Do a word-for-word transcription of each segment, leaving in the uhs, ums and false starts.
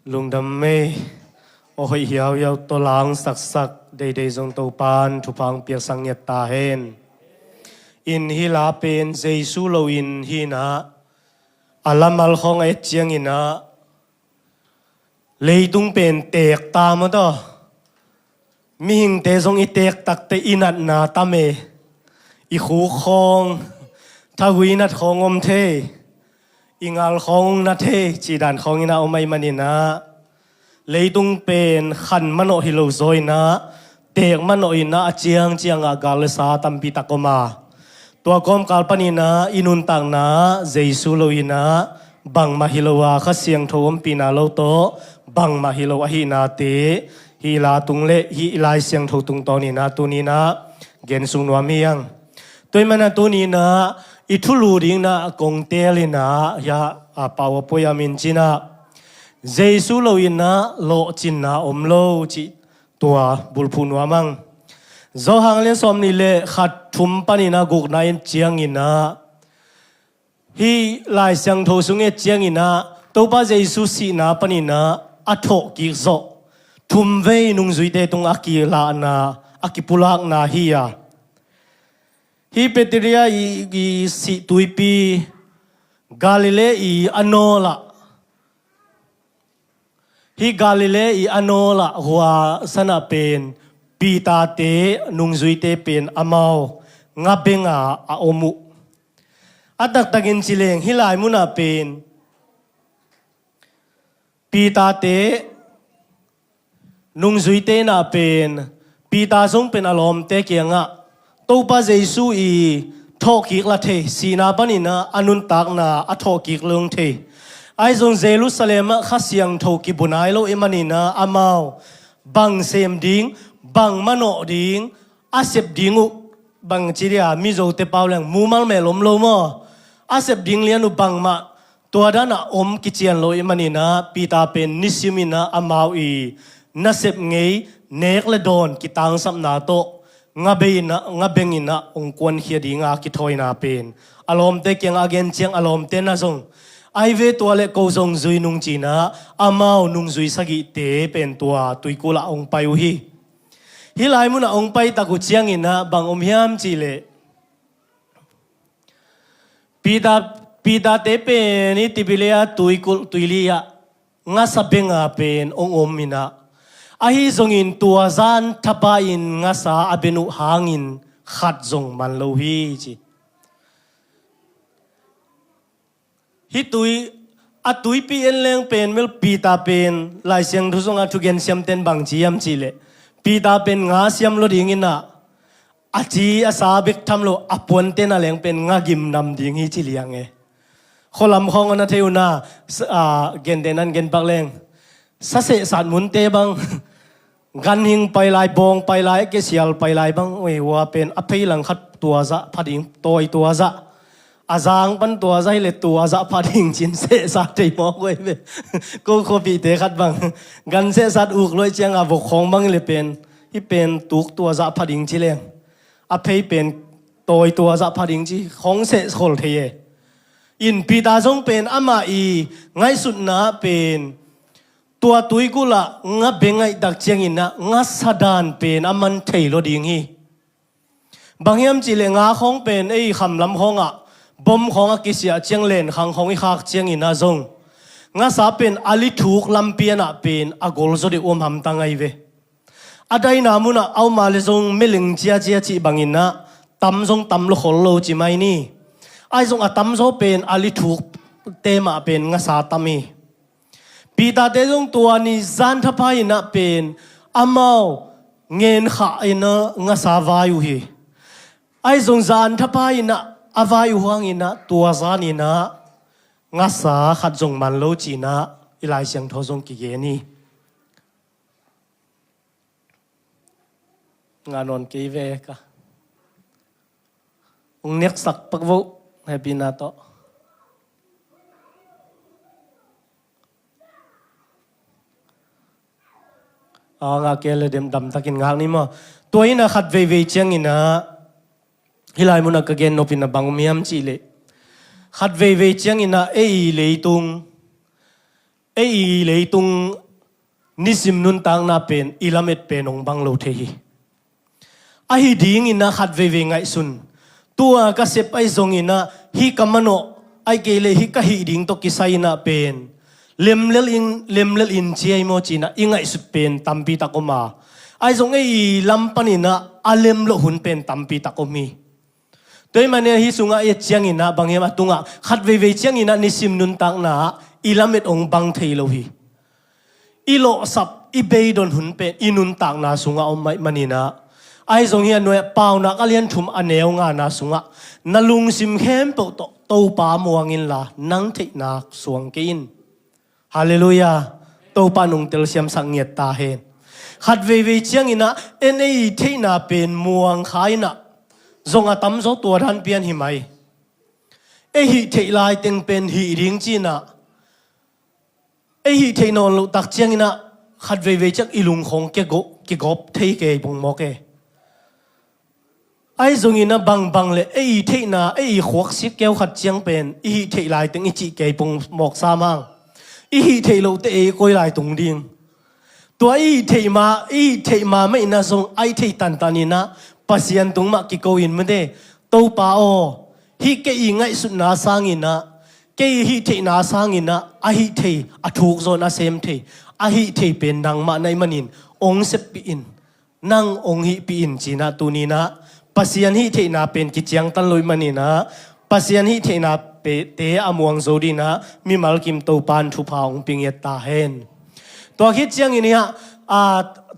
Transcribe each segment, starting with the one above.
Lungdam mei. Aw hoih hiauhiau tawh langsaksak deidei zong Topan thupha hong piaksak ngiat ta hen. In hih la pen Jesu lo in hih inah a lamal khawng a et cianginah leitung pen teek ta maw taw. Mihingte zong i teek takte i natna tam e. I khuk khawng, thahui nat khawng om thei, i ngal khawng na thei cih dan khawng inah om ahih maninah leitung pen khan manawh hi lo zaw inah teek manawh inah a ciangciangah gal le sa tampi tak om a, tua kawmkal paninah i nuntakna Jesu lo inah bangmah hi lo a, Kha Siangtho ompihna lo tawh bangmah hi lo ahihnate hih la tung le hih Lai Siangtho tungtawn inah tuninah gen sung nuam hi ang. Tua ahih maninah tuninah i thulu dinginah kong teel inah hiah a pau a poi a min cinah Jesu lo inah lawhcinna om lo cih tua bulphuh nuam ang. Johan lian sawm nih le khat thum paninah gukna in cianginah hih Lai Siangtho sung et cianginah Topa Jesu sihna paninah a thawhkik zawh thumvei nungzuite tung a kilahna, a kipulakna hi a, hih Bethsaida i, i sih tuipi Galilee i a nawlah, hih Galilee i a nawlah hua sanah pen Peter-te nungzuite pen amau ngabenga a om uh. A taktakin ci leng hih lai munah pen Peter-te nungzuite inah pen Peter zong pen a lawmte kiangah Topa Jesu i thawhkik la thei, sihna paninah a nuntakna a thawhkik lung thei. Ahi zong Jerusalem ah Kha Siangtho kibu nai lo ahih maninah amau bang sem ding, bang manawh ding, a sep ding uh, bang ci dia Mizote pau leng mumal mel om lo maw? A sep ding lian uh bangmah tua danah om kician lo ahih maninah Peter pen nisiminah amau i nasep ngei nek le dawn kitangsapna tawh ngabenginah, ngabenginah hong kuankhia dinga kithawina pen a lawmte kiangah a gen ciang a lawmte na zong ai ve tua le ko zong zui nung cinah amau nungzui sagihte pen tua tuikulh ah hong pai uh hi. Hih lai munah hong pai tak uh cianginah bang om hiam cihleh Peter, Peter-te pen hih Tiberias tuikulh tuili ah ngasa benga pen hong om inah, ahi zongin tua zan thapai-in ngasa a ben uh hangin khat zong man lo hi ci. Hih tui, a tuipi en leng pen mel Peter pen Lai Siangtho sungah thugen siamten bang ci hiam cihleh Peter pen nga siam lo dinginah a ci a sa bek tham lo a puante na leng pen nga gim nam ding hi ci liang e. Khualam khawng a na thei uh na, sa, a, gentehnan genpak leng sa sehsat munte bang ganhing pai lai, bawng pai lai, kesial pai lai bang, oi, hua pen a phei langkhat tua zah pha ding, tawi tua zah, a zang pan tua zah hileh tua zah pha ding cin sehsa thei mawk oi ve. Ko khuapihte khat bang gan sehsat uk luai cianga vok khawng bang hileh pen hih pen tuk tua zah pha ding ci leng a phei pen tawi tua zah pha ding ci khawng seh khol thei e. In Peter zong pen amah i ngaihsutna pen tua tuikulh ah nga beng ngaihtak cianginah ngasa dan pen a man thei lo ding hi. Bang hiam cihleh nga khawng pen ei khamlam khawngah bom khawng a kisiah ciang lenkhang khawng i khak cianginah zong ngasa pen a lithuk lampianah pen a gol zaw deuh om hamtang ahi ve. A daina munah a um a le zong meleng ciacia cih banginah tam zong tam lo khol lo ci mai ni. Ahi zong a tamzaw pen a lithukte mah pen ngasa tam hi. Peter-te zong tua ni zan thapha inah pen amau ngen khah inah ngasa vai uh hi. Ahi zong zan thapha inah a vai uh hanginah tua zan inah ngasa khat zong man lo cinah i Lai Siangtho zong kigen hi. Nga nawn kei ve ka. Hong neksak pak voh hehpihna tawh. A, nga kei le dem damtakin ngak ni maw? Tua inah khat veivei cianginah hih lai munah ka gen nopin a bang om hiam cihleh khat veivei cianginah ei leitung Ei i leitung nisim nuntakna pen i lamet pen hong bang lo thei hi. Ahi dingin ah khat veivei ngaihsun. Tua ka sep ahi zongin ah hih ka manawh, ahi kei leh hih ka hih ding tawh kisai in ah pen lemlel in, lemlel in ci ahi maw ci-in ah i ngaihsut pen tampi tak om a. Ahi zong ei i lam panin ah a lem loh hun pen tampi tak om hi. Tua ahih manin ah hih sungah i et ciangin ah bang hiam, a tungah khat veivei ciangin ah nisim nuntakna ah i lamet hong bang thei lo hi. I lawhsap, i beidon hun pen i nuntakna sungah om ahih manin ah. Ahi zong hih a nuai ah Paunak a lian thum a neu ngana sungah, na lungsim khempeuh tawh Topa muang inla nang theihna suang kei in. Halleluiah. Topa in hong telsiamsak ngiat ta hen. Khat veivei ciangin ah en ei i theihna pen muang kha in ah, zong a tamzaw tua dan pian hi mai. Ei hih theih laiteng pen hih ding ci-in ah, ei hih theih nawn loh tak ciangin ah khat veivei ciang i lungkhong kigawp, kigawp thei kei pongmawk e. Ahi zongin ah bangbang le ei i theihna, ei i khuaksik keu khat ciang pen i hih theih laiteng i cih kei pongmawk sam hang. I hih theih loh teh ei koi lai tung ding. Tua i hih theih ma, i hih theih ma mah in ah zong a hih theih tantan in ah Pasian tung mah kiko in mate, Topa aw, hih kei i ngaihsutna sangin ah, kei i hih theihna sangin ah a hih thei, a thuk zaw in a sem thei, a hih thei pen nangmah na hih manin hong seppih in, nang hong hihpih in ci-in ah tuni-in ah Pasian hih theihna pen kiciangtan lo ahih manin ah, Pasian hih theihna pe-, te a muang zo dingin ah mimal kim Topa in thupha hong pia ngiat ta hen. Tua khit ciangin hih ah, a,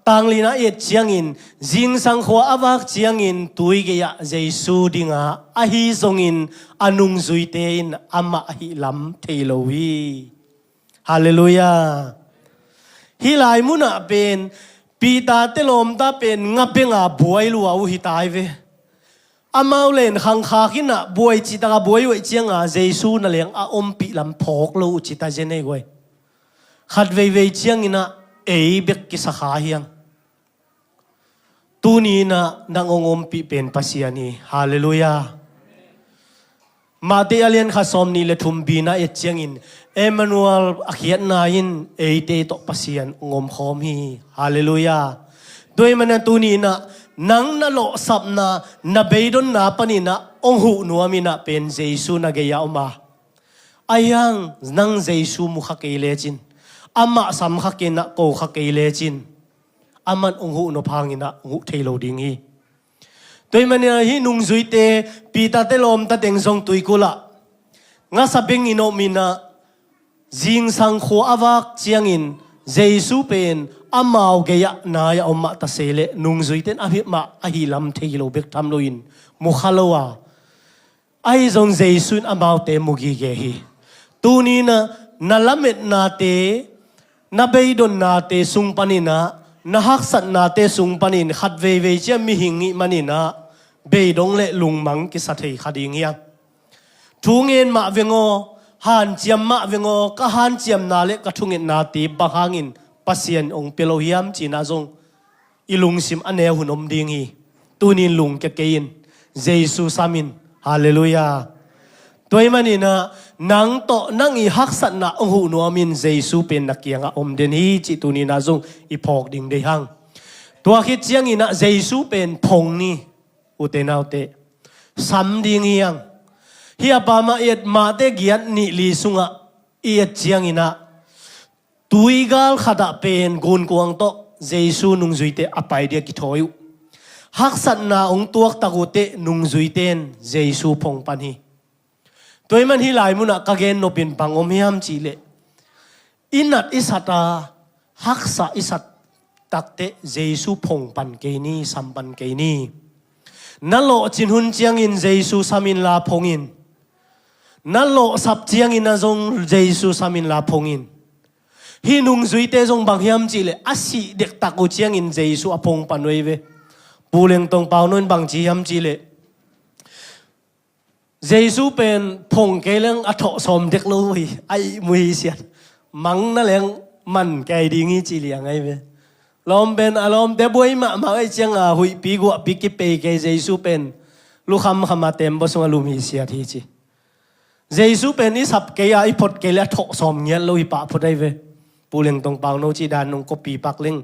tang li-na i et ciangin, zingsang khua a vak ciangin tui gei-ah Jesu ding a, ahi zongin a nungzuite in amah ahih lam thei lo hi. Halleluiah. Hih lai munah pen Peter te lawmta pen nga benga buai lua uh hi ta hi ve. Amau len khangkhak in ah buai cih tak a buai uh ahih ciang a Jesu na leng a ompih lam phawk lo uh ci ta zen ei guai. Khat veivei ciangin ah ei bek kisa kha hi hang. Tuni-in ah nang hong ompih pen Pasian hi. Halleluiah. Matthai a lian khat sawmnih le thum B-na i et ciangin, Emmanuel a khiatna in eite tawh Pasian hong omkhawm hi. Halleluiah. Tua ahih manin ah tuni-in ah nang na lawhsapna, na beidonna panin ah hong huh nuam in ah pen Jesu na gei-ah om a. Ahi hang nang Jesu mu kha kei lecin, amah sam kha kei in ah ko kha kei lecin, aman hong huh nop hangin ah hong huh thei lo ding hi. Tua ahih manin ah hih nungzuite, Peter te lawmta teng zong tuikulh ah ngasa bengin om in ah, zingsang khua a vak ciangin Jesu pen amau gei-ah nai-ah om mah ta se leh nungzuite in a hih mah ahih lam thei lo bek tham loin mu kha lo a. Ahi zong Jesu in amaute mu gige hi. Tuni-in ah na lametnate, na beidonnate sung panin ah, na haksatnate sung panin khat veivei ciang mihing i hih manin ah beidong le lungmang kisa thei kha ding hi hang. Thu ngen mah veng aw, hanciam mah veng aw, ka hanciamna le ka thungetnate bang hangin Pasian hong pia lo hiam ci-in ah zong i lungsim a neu hun om ding hi. Tuni-in lungkia kei in, Jesu sam in. Halleluiah. Tua ahih manin ah nang tawh nang i haksatna hong huh nuam in Jesu pen na kiangah om den hi cih tuni-in ah zong i phawk ding deih hang. Tua khit ciangin ah Jesu pen phong ni, ute naute. Sam ding hi hang. Hih a pa mah i et, Matthai giat nih li sungah i et ciangin ah tuigal khat ah pen gunkuang tawh Jesu nungzuite a pai ding a kithawi uh. Haksatna hong tuak tak uh teh nungzuite in Jesu phong pan hi. Tua ahih man hih lai munah ka gen nop in bang om hiam cih leh, i nat i sat a, haksa i sat tak teh Jesu phong pan kei ni, sam pan kei ni. Na lawhcin hun ciangin Jesu sam inla phong in. Na lawhsap ciangin ah zong Jesu sam inla phong in. Hih nungzuite zong bang hiam cih leh, a sih dektak uh ciangin Jesu a phong pan uh hi ve. Pu Leng Tong Pau Nawn in bang ci hiam cih leh, Jesu pen phong kei leng a thawh sawm dek lo uh hi, a ihmu hi siat. Mang na leng man kei ding hi ci liang ahi ve. Lawm pen a lawmte buai mahmah ahih ciang a huihpi guahpi kipei kei Jesu pen lukham kham a tembaw sungah lum hi siat hi ci. Jesu pen i sap kei a, i phot kei le a thawh sawm ngiat lo hi pah phot ahi ve. Pu Leng Tong Pau no cih dan nong kopi pak leng.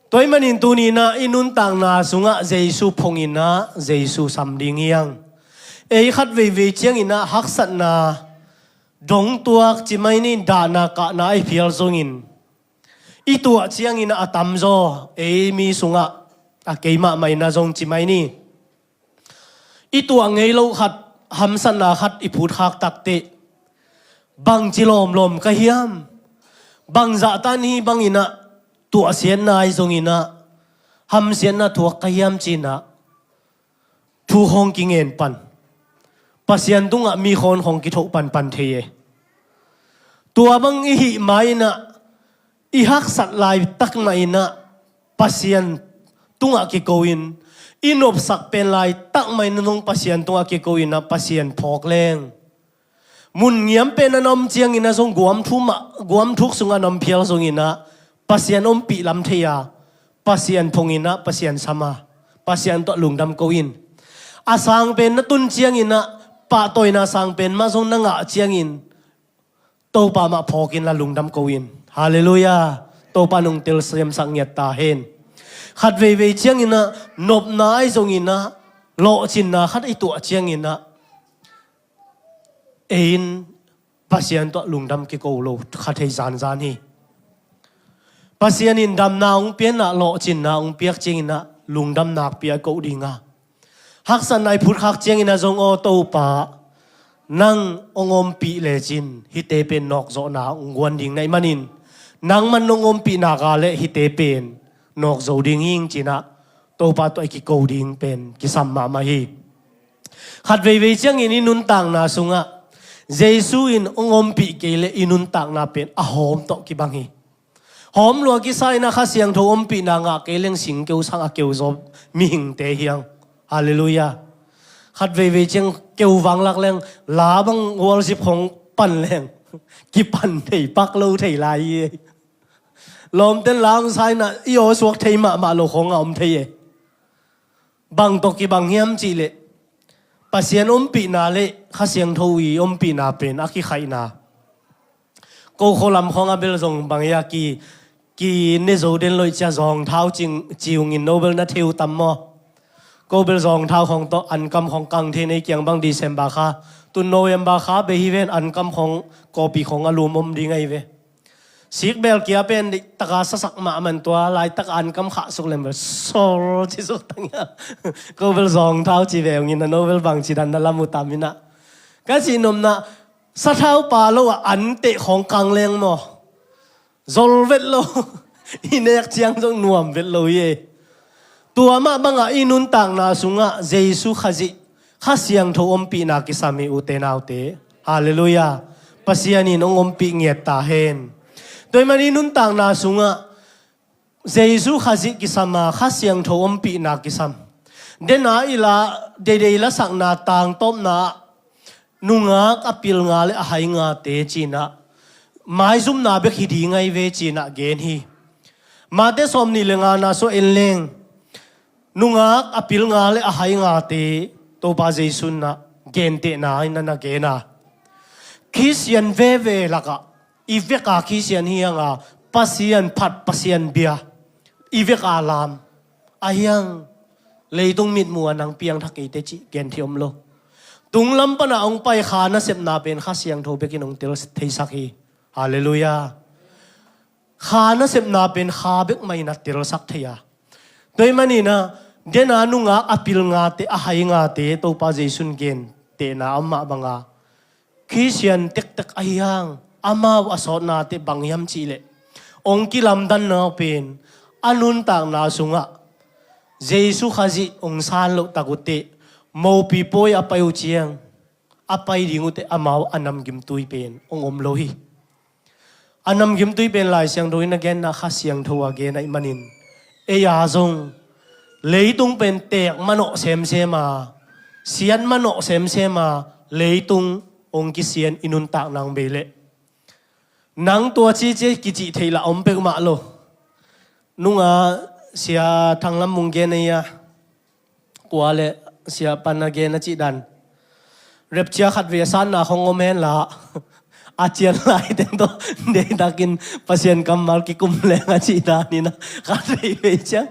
Tua ahih manin tuni-in ah i nuntakna sungah Jesu phungin ah Jesu sam ding hi hang. Ei khat veivei ciangin ah haksatna dong tuak ci mai ni, dahna kahna ahi phial zongin i tuah ciangin ah a tamzaw ei mi sungah a kei mahmah in ah zong ci mai ni. I tuah ngei loh khat, hamsatna khat i phutkhak takteh bangci lawmlawm ka hiam? Bang zahtan hi bangin ah tuahsiatna ahi zongin ah hamsiatna thuak ka hiam ci-in ah thu hong kingen pan. Pasian tungah mi khawn hong kithoh panpan thei e. Tua bang i hih ma-in ah i haksat laitak mah in ah Pasian tungah kiko in, i nopsak pen laitak mah in ah zong Pasian tungah kiko in ah Pasian phawk leng, mun ngiam pen a na om ciangin ah zong guam thu mah, guam thuk sungah na om phial zongin ah Pasian ompih lam thei a, Pasian phungin ah Pasian sam a, Pasian tawh lungdam ko in. A sang pen na tun ciangin ah pahtawina sang pen mah zong na ngah ciangin Topa mah phawk inla lungdam ko in. Halleluiah. Topa nong telsiamsak ngiat ta hen. Khat veivei ciangin ah nopna ahi zongin ah lawhcinna khat i tuah ciangin ah ei in Pasian tawh lungdam kiko lo kha thei zanzan hi. Pasian in damna hong pia in ah lawhcinna hong piak ciangin ah lungdam nakpi a koh ding a, haksatna i phutkhak ciangin ah zong, aw Topa, nang hong ompih lecin hihte pen nawkzawhna hong guan ding na hih manin, nangman nong ompih nak leh hihte pen nawkzo ding hi ing ci-in ah Topa tawh i kiko ding pen kisam mahmah hi. Khat veivei ciangin i nuntakna sungah Jesu in hong ompih kei leh i nuntakna pen a hawm tawh kibang hi. Hawm lua kisa in ah Kha Siangtho ompihna ngah kei leng sing keu sang a keu zaw mihingte hi hang. Halleluiah. Khat veivei ciang keu vanglak leng, la bang worship khawng pan leng kipan thei pak lo thei lai hi. Lawmten la hong sa in ah i aw suak thei mahmah lo khawng a om thei e. Bang tawh kibang hiam cih leh Pasian ompihna le Kha Siangtho i ompihna pen a kikhaihna. Ko khua lam khawng a bel zong bang hi a ki, ki ne zo den loih cia zawngthau cing, ci ung in no bel na thei uh tam maw? Ko bel zawngthau khawng tawh ankam khawng kang thei na hi kiang bang December kha, tun November kha bei hi ven ankam khawng kawpi khawng a lum om ding ahi ve. Sikbel kia pen dihtaka sasak mahmah in tua laitak ankam khah suk lem bel sol ci suk tang ia. Ko bel zawngthau ci ve ung in a no bel bang ci dan na lam uh tam in ah. Ka cih nopna, sathau pa lo ah anteh khawng kang leng maw? Zol vet lo. I nek ciang zong nuam vet lo hi e. Tua mah bangah i nuntakna sungah Jesu Khazih Kha Siangtho ompihna kisam hi ute naute. Halleluiah. Pasian in hong ompih ngiat ta hen. Tua ahih manin i nuntakna sungah Jesu Khazih kisam a, Kha Siangtho ompihna kisam. Dena i la, deidei lasakna tangtawpna ah nungak a pilnga le a haingate ci-in ah maizumna bek hi ding ahi ve ci-in ah gen hi. Mate sawmnih le ngana sua en leng, nungak a pilnga le a haingate Topa Jesu in ah gentehna in ah na gen a. Khristian veve lakah i veka Khristian hi hang a, Pasian phat, Pasian bia i veka lam ahi hang, leitung mitmuh ah nang piangthak kei teh cih genthei om lo. Tunglam panah hong pai Kha nasepna pen Kha Siangtho bekin hong tel theisak hi. Halleluiah. Kha nasepna pen Kha bek mah in a telsak thei a. Tua ahih manin ah dena nungak a pilngate, a haingate Topa Jesu in gentehna a om mah banga Khristian tektek ahi hang amau a sawtnate bang hiam cih leh, hong kilamdanna uh pen a nuntakna sungah Jesu Khazih hong san loh tak uh teh, mopi pawi a pai uh ciang a pai ding uh teh amau a namgimtui pen hong om lo hi. A namgimtui pen Lai Siangtho in a genna Kha Siangtho a gen ahih manin, ei a zong leitung pen teek manawh semsem a, siat manawh semsem a, leitung hong kisian i nuntak nang bei leh nang tua cici kicih theih lah om peuhmah lo. Nunga Sia Thang Lam Mung gen ahi a, kua le Sia Pan a gen a cih dan. Rapture khatvei a sanna khong om hen la, a cian lai teng tawh deihtakin Pasian kammal kikum leng a cih danin a khatveivei ciang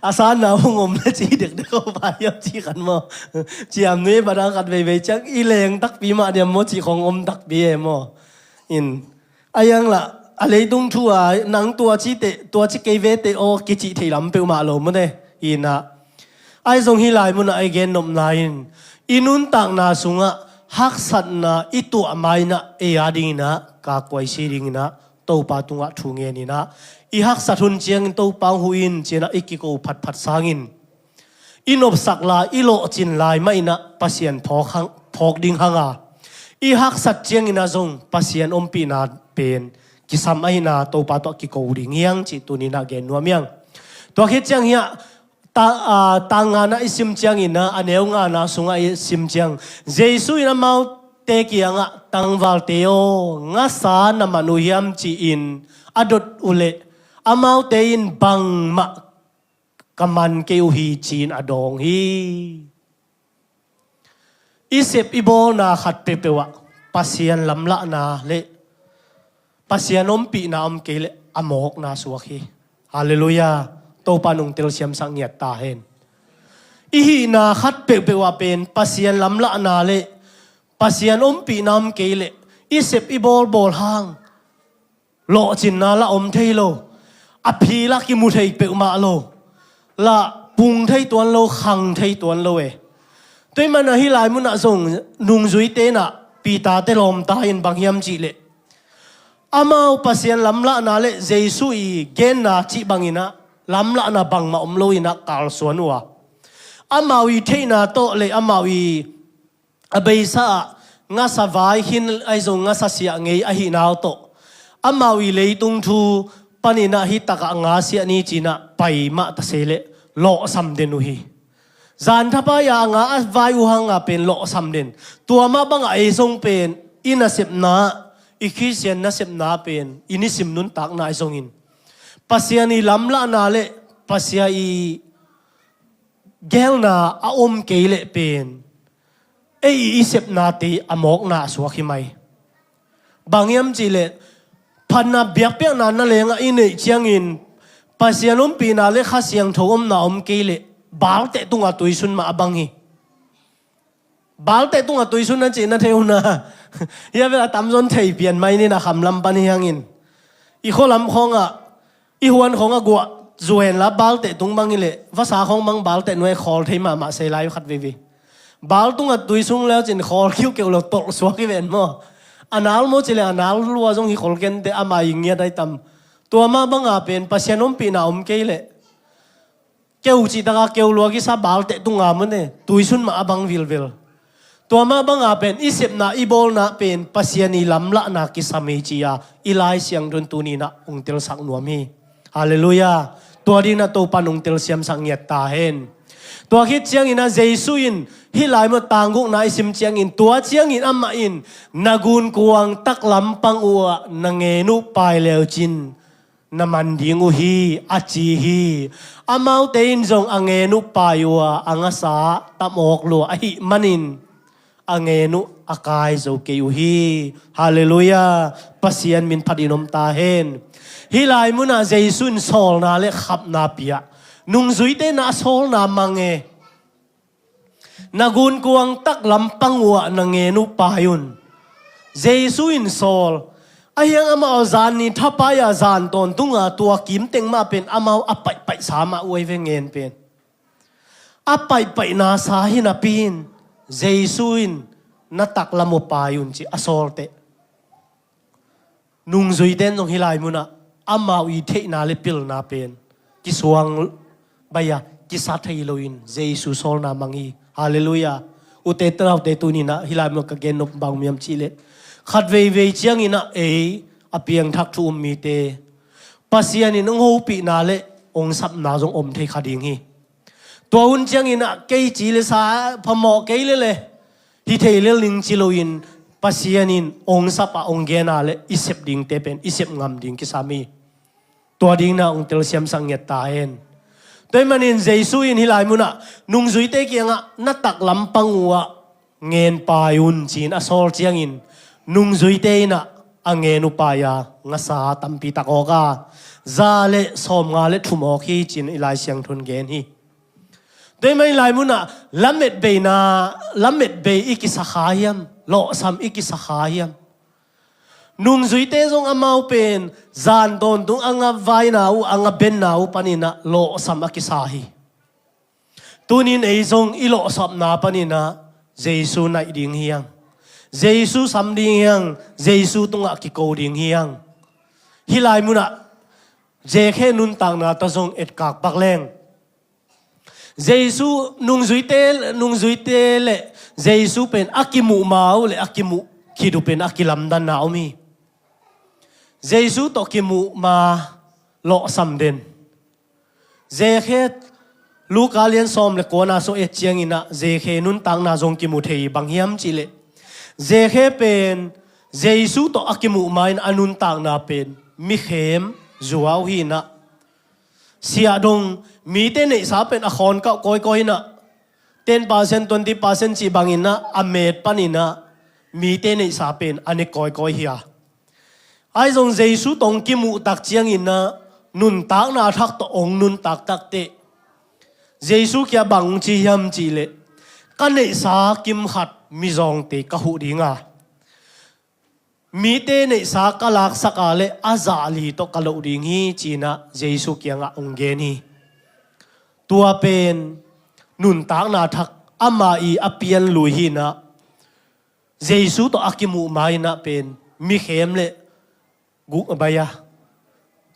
a sanna hong om le cih dekdek a vai hiam cih khat maw? Ciamnuih padang khatveivei ciang i leng takpi mah diam maw cih khong om takpi e maw? In a iang lah a leitung thu a nang tua ci teh, tua ci kei ve teh aw kicih thei lam peuhmah lo maw te. Inah ai zong hih lai munah i gennopna in i nuntakna sungah haksatna i tuah ma inah ei a dinginah kakkuaisi dinginah Topa tungah thu ngeninah i haksat hun ciangin Topa hong huh in cinah i kiko phatphat sangin i nopsak lai, i lawhcin lai mah inah Pasian phawk hang, phawk ding hanga i haksat cianginah zong Pasian ompihna pen kisam ahina Topa tawh kiko ding hiang cih tuninah gen nuam hiang. Tua khit ciang hiah ta, a, tang ngana i sim cianginah a neu ngana sungah i sim ciang Jesu in amaute kiangah tangvalte aw ngasa na man uh hiam ci-in a dot uhleh amaute in bangmah ka man kei uh hi ci-in a dawng hi. I sep i bawlna khat peuhpeuh ah Pasian lamlahna le Pasian ompihna om kei leh a mawkna suak hi. Halleluiah. Topa nungtel siamsak ngiat ta hen. I hihna khat peuhpeuh ah pen Pasian lamlahna le Pasian ompihna om kei leh i sep i bawlbawl hang lawhcinna la om thei lo. A phi la kimu thei peuhmah lo. La pung thei tuan lo, khang thei tuan lo e. Tua ahih manah hih lai munah zong nungzuite inah Peter te lawmta in bang hiam cihleh amau Pasian lamlahna le Jesu i genna cih banginah lamlahna bangmah om loinah kalsuan uh a, amau i theihna tawh le amau i a beisa ah ngasa vai khin ahi zong ngasa siah ngei ahihna uh tawh amau i leitung thu paninah hih takah ngasiah ni cinah pai mah ta se leh lawhsam den uh hi. Zan thapai-a a nga a vai uh hanga pen lawhsam den. Tua mah bangah ei zong pen i nasepna, i Khristian nasepna pen i nisim nuntakna ahi zongin Pasian i lamlahna le Pasian i gelna a om kei leh pen ei i sepnate a mawkna a suak hi mai. Bang hiam cihleh phatna biakpiakna na lengah i neih ciangin Pasian ompihna le Kha Siangtho omna om kei leh balte tungah tuisun mah a bang hi. Balte tungah tuisun na cih na thei uh na. Hia vel a tamzaw in thei pian mai ni na khamlam pan hi hangin i khualam khawngah i huan khawngah guah zuenla balte tung bang hileh vasa khawng bang balte nuai khawl thei mahmah sei lai uh khat veve. Bal tungah tuisung leucin khawl kiukeu lo tolh suak hi ven maw? A nal maw cileh a nal lua zong hi khol kente ama i ngiat ai tam. Tua mah banga pen Pasian ompihna om kei leh keu cihtaka keu lua kisa balte tunga mune tuisun mah a bang vilvel. Tua mah banga pen i sepna i bawlna pen Pasian i lamlahna kisam hi ci-a i Lai Siangtho in tuninah hong telsak nuam hi. Halleluiah. Tua dinah Topa nong telsiamsak ngiat ta hen. Tua khit cianginah Jesu in hih lai mah tanggukna i sim ciangin tua ciangin amah in na gunkuang taklam pang uhah na ngen uh pai leucin na man ding uh hi a ci hi. Amaute in zong a ngen uh pai uh a, a ngasa tam awk lua ahih manin a ngen uh a kai zo kei uh hi. Halleluiah. Pasian min phatin om ta hen. Hih lai munah Jesu in sawlna le khapna pia. Nungzuite na a sawlna mang e. Na gunkuang taklam pang uhah na ngen uh pai un. Jesu in sawl. Ahiang amau zan ni thapai-a zan tawntunga tua kimteng mah pen amau a paihpaihsa mah uh ahi ve ngen pen. A paihpaihna sa hi napi in Jesu in na taklam uh pai un ci a sawlte. Nungzuite in zong hih lai munah amau i theihna le pilna pen kisuang baih-a kisa thei loin Jesu sawlna mang hi. Halleluiah. Ute naute tuninah hih lai munah ka gennop bang miam cihleh khat veivei cianginah ei a piangthak thu um mite Pasian in hong hopihna le hong sapna zong om thei kha ding hi. Tua hun cianginah kei ci le sa phamawh kei lele hi thei lel ning ci loin Pasian in hong sap a hong gena le i sep dingte pen i sep ngam ding kisam hi. Tua dingnah hong telsiamsak ngiat ta hen. Tua ahih manin Jesu in hih lai munah nungzuite kiangah na taklam pang uhah ngen pai un ci-in a sawl ciangin nungzuite in ah a ngen uh pai a, ngasa tampi tak awk a, za le sawmnga le thum awk hi ci-in i Lai Siangtho in gen hi. Tua ahih manin hih lai munah lametbeina, lametbei i kisa kha hiam, lawhsam i kisa kha hiam? Nungzuite zong amau pen zan tawntung a ngavaina uh, a ngabenna uh panin ah lawhsam a kisa hi. Tunin ei zong i lawhsapna panin ah Jesu naih ding hi hang. Jesu sam ding hi hang. Jesu tungah kiko ding hi hang. Hih lai munah Zekhe nuntakna tawh zong etkak pak leng, Jesu nungzuite, nungzuite le Jesu pen a kimuh ma uh le a kimuh khit uh pen a kilamdanna om hi. Jesu tawh kimuh ma lawhsam den. Zekhe, Luka lian sawm le kuana sung et ciangin ah Zekhe nuntakna zong kimu thei hi. Bang hiam cihleh, Zekhe pen Jesu tawh a kimuh ma-in a nuntakna pen mikhem zua uh hi-in ah, siah dong mite neihsa pen a khawnkauh kawikawi in ah, ten percent, twenty percent cih bangin ah a met panin ah mite neihsa pen a ne kawikawi hi a. Ahi zong Jesu tawh hong kimuh tak ciangin ah nuntakna thak tawh hong nuntak takteh, Jesu kiang bang hong ci hiam cihleh, ka neihsa kim khat mizawngte ka huh ding a, mite neihsa ka laksak a leh a zah li tawh ka loh ding hi, ci-in ah Jesu kiangah hong gen hi. Tua pen nuntakna thak ama i a pian lui hi-in ah, Jesu tawh a kimuh ma-in ah pen mikhem le guk a bai a,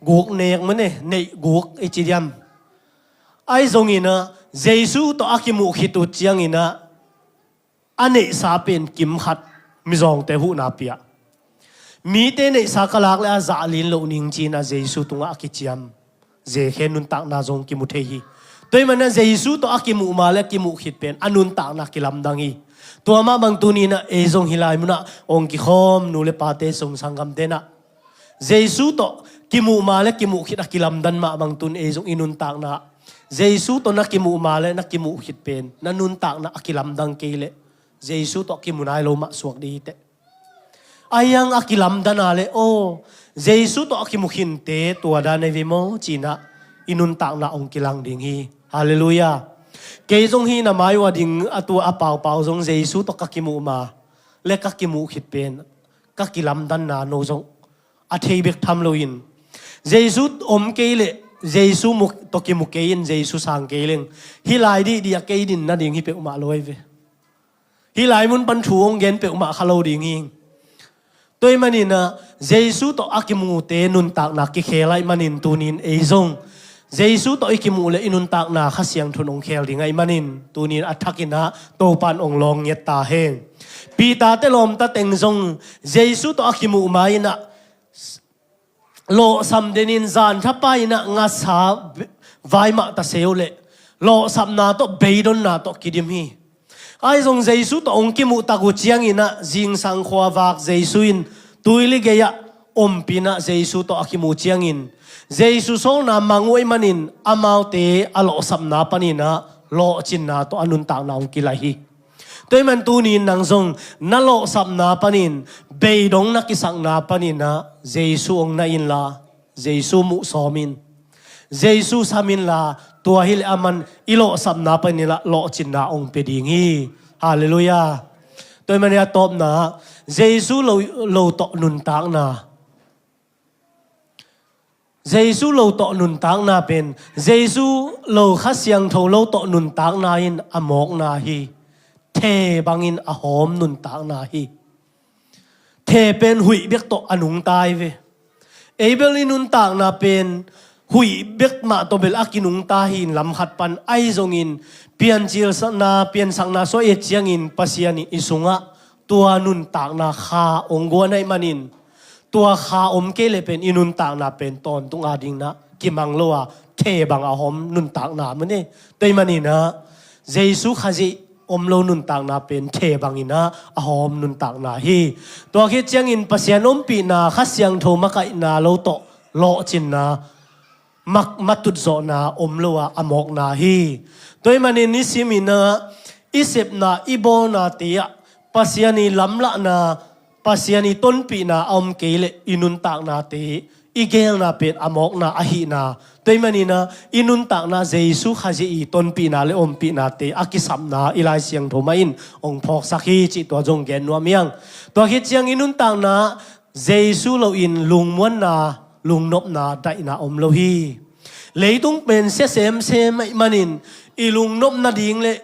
guk nek mane, neih guk i ci diam. Ahi zongin ah Jesu tawh a kimuh khit uh ciangin ah a neihsa pen kim khat mizawngte huhna pia, mite neihsa ka lak le a zah li-in loh ning ci-in ah Jesu tungah a kiciam Zekhe nuntakna zong kimu thei hi. Tua ahih manin ah Jesu tawh a kimuh ma le a kimuh khit pen a nuntakna kilamdang hi. Tua mah bang tuni-in ah ei zong hih lai munah hong kikhawm nu le pate, sung sanggamte in ah Jesu tawh kimuh ma le kimuh khit a kilamdan mah bang tun ei zong i nuntakna, Jesu tawh na kimuh ma le na kimuh khit pen na nuntakna a kilamdang kei leh, Jesu tawh kimu nai lo mah suak ding hi teh. Ahi hang a kilamdan a leh, aw, Jesu tawh a kimu khinte tua dan ahi ve maw, ci-in ah i nuntakna hong kilang ding hi. Halleluiah. Kei zong hih na mai uh a ding a tua a paupau zong Jesu tawh ka kimuh ma le ka kimuh khit pen ka kilamdanna no zong a thei bek tham loin, Jesu om kei leh Jesu mu, tawh kimu kei in, Jesu sang kei leng, hih lai dihdih a kei din nading hi peuhmah lo ahi ve. Hih lai mun pan thu hong gen peuhmah kha lo ding hi. Tua ahih manin ah Jesu tawh a kimute nuntakna kikhel ahih manin tunin ei zong Jesu tawh i kimuh le i nuntakna Kha Siangtho in hong khel ding ahih manin tunin a thakin ah Topa'n hong lawng ngiat ta hen. Peter te lawmta teng zong Jesu tawh a kimuh ma-in ah lawhsam denin zan thapai-in ah ngasa vai mah ta se uh leh lawhsapna tawh, beidonna tawh kidim hi. Ahi zong Jesu tawh hong kimuh tak uh ciangin ah zingsang khua vak Jesu in tuili gei-ah ompih in ah Jesu tawh a kimuh ciangin Jesu sawlna mang uh ahih manin amaute a lawhsapna panin ah lawhcinna tawh a nuntakna hong kilaih hi. Tua ahih man tunin nang zong na lawhsapna panin, beidong na kisakna panin ah Jesu hong na inla, Jesu muh sawm in, Jesu sam inla, tua hileh aman i lawhsapna panin ah lawhcinna hong pia ding hi. Halleluiah. Tua ahih manin a tawpna, Jesu lo, lo tawh nuntakna. Jesu lo tawh nuntakna pen, Jesu lo Kha Siangtho lo tawh nuntakna in a mawkna hi. The bangin a hawm nuntakna hi. The pen huih bek tawh a nungta hi ve. Ei bel i nuntakna pen huih bek mah tawh bel a kinungta hi in lam khat pan ahi zongin piancilsakna, piansakna sung i et ciangin Pasian in i sungah tua nuntakna kha hong guan ahih manin tua kha om kei leh pen i nuntakna pen tawntung a dingin ah kimang lo a, the bang a hawm nuntakna mah hi. Tua ahih manin ah Jesu Khazih om lo nuntakna pen the bangin ah a hawm nuntakna hi. Tua khit ciangin Pasian ompihna, Kha Siangtho makaihna lo tawh lawhcinna, mak, matutzawhna om lo a, a mawkna hi. Tua ahih manin nisimin ah i sepna, i bawlnate ah Pasian i lamlahna, Pasian i tonpihna a om kei leh i nuntaknate, i geelna pen a mawkna ahihna, tua ahih manin ah i nuntakna Jesu Khazih i tonpihna le ompihnate a kisapna i Lai Siangtho mah in hong phawksak hi cih tua zong gen nuam hi hang. Tua khit ciang i nuntakna Jesu loin lungmuanna, lungnopna, daihna om lo hi. Leitung pen sia semsem ahih manin i lungnop nading le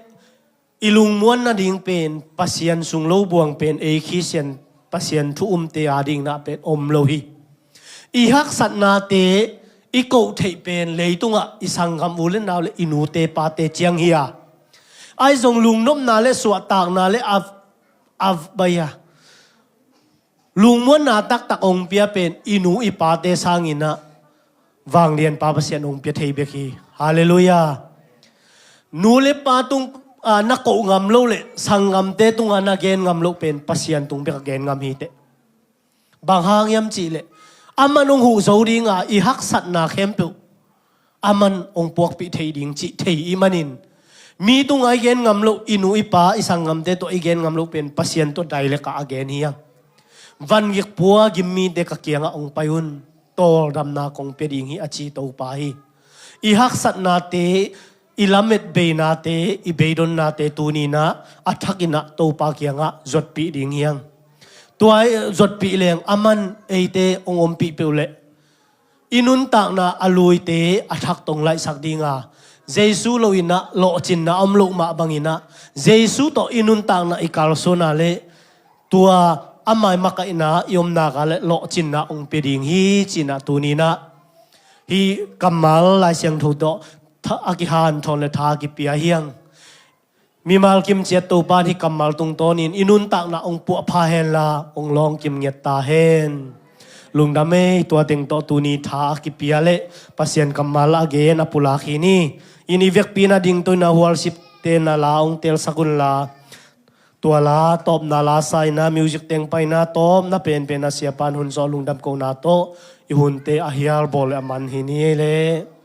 i lungmuan nading pen Pasian sung lo buang pen ei Khristian Pasian thu umte a dingin ah pen om lo hi. I haksatnate i koh theih pen leitungah i sanggam u le nau le i nute pate ciang hi a, ahi zong lungnopna le suahtakna le a, a bai a lungmuanna taktak hong pia pen i nu i pate sangin ah vanglianpa Pasian hong pia thei bek hi. Halleluiah. Nu le pa tung, a, na koh ngam lo le sanggamte tungah na gen ngam lo pen Pasian tung bek a gen ngam hi teh. Bang hang hiam cih leh aman hong huh zo ding a, i haksatna khempeuh aman hong puakpih thei ding cih thei i hih manin, mi tungah i gen ngam lo, i nu i pa i sanggamte tawh i gen ngam lo pen Pasian tawh direct ah a gen hi hang. Vangik pua gim mite ka kiangah hong pai un, tawldamna kong pia ding hi a ci Topa hi. I haksatnate, i lamet beinate, i beidonnate tuni-in ah a thakin ah Topa kiangah zuatpih ding hi hang. Tua i zuatpih leng aman eite hong ompih peuh leh i nuntakna a luite a thak tawh hong laihsak ding a, Jesu loin ah lawhcinna om loh mah bangin ah Jesu tawh i nuntakna i kalsuan a leh tua ama i makaihna i omna kah leh lawhcinna hong pia ding hi ci-in ah tuni-in ah hih kammal Lai Siangtho tawh tha-, a kihanthawn le tha a kipia hi hang. Mimal kim ciat Topa in hih kammal tungtawnin i nuntakna hong puahpha henla hong lawng kim ngiat ta hen. Lungdam ei, tua teng tawh tuni tha a kipia le Pasian kammal a gen a pulak hi ni. In i vekpi-in ah dingto-in ah worship-te in ah la hong teelsak unla, tua la tawpna la sa-in ah music teng pai-in ah tawpna penpen ah siapa in hun zawh lungdam kohna tawh i hunte a hial bawl le a man hi ni ei leh.